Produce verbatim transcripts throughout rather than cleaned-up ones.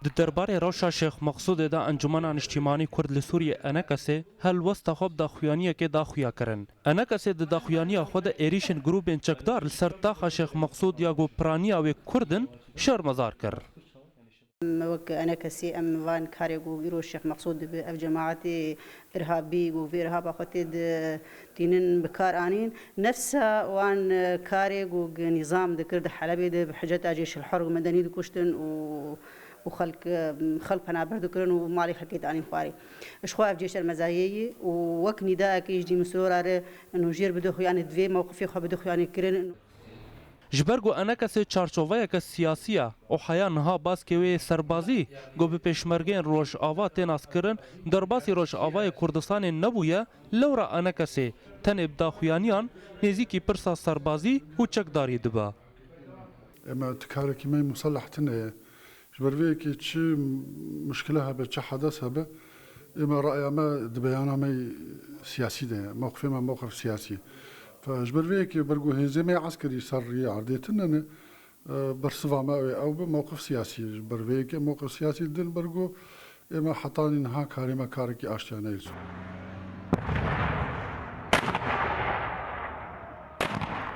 Di derbarê rewşa Şêx Meqsûdê de Encûmena Niştîmanî Kurd li Sûriyê, ENKSê, helwesta xwe bi daxuyaniyekê daxuya kirin. ENKSê di daxuyaniya xwe de êrîşên grûbên çekdar li ser taxa Şêx Meqsûd ya ku piraniya wê Kurd in, şermezar kir. Wek ENKSê em van karê ku îro Şêx Meqsûd dibe, ev cemaetê irhabî ku vê irhaba xwe tê di tînin bi kar anîn. Nefsa wan, e, karê ku nîzam dikir di Helebê de bi hiceta cêşil hor û medenî dikuştin û, û xelk, e, xelk penaber dikirin û malê xelkê dianîn xwarê. Ji xwe ev cêşer mezayê ye û wek nîdayekê ji dî min sirora re nûjêr bide xwe, yanî divê mewqifê xwe bide xwe, yanî kirin. Ji ber ku ENKSê çarçoveyeke siyasî ye û heya niha baskê wê yê serbazî ku bi pêşmergeyên Rojava tê naskirin, derbasî Rojavayê Kurdistanê nebûye, lewra ENKSê tenê bi daxuyaniyan nêzîkî pirsa serbazî û çekdarî dibe. Ema tu karekî me muselleh tune ye. Ji ber vê yekê çi muşkile hebe, çi hedes hebe, ême raya me di beyana me siyasî de ye. Mewqifê me mewqif siyasî. Fe ji ber vê yekê ber ku hêzê me eskerî ser riyê erdê tune ne, e, bersiva me ew ê ew be mewqif siyasî. Ji ber vê yekê mewqif siyasî din ber ku ême hetanî niha karê me karekî aştiya neyê.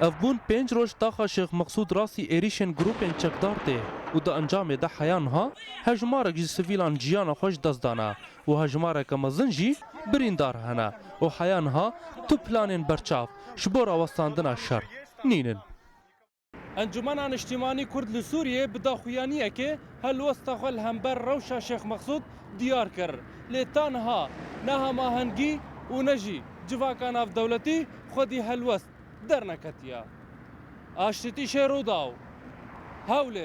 Ev bûn pênc roj taxa Şêx Meqsûd rastî êrîşên grûpên çekdar tê û di encamê de heya niha hejmarek ji sivîlan jiyana xwe ji dest dane û hejmareke mezin jî birîndar hene û heya niha tu planên berçav ji bo rawestandina şer nînin. Encûmena Niştîmanî Kurd li Sûriyê bi daxuyaniyekê helwesta xwe li hember rewşa Şêx Meqsûd diyar kir. Lê ta niha ne hemahengî û ne jî civaka navdewletî xwedî helwest derneketiye. Aştîtî Şêrûdaw, Hewlêr.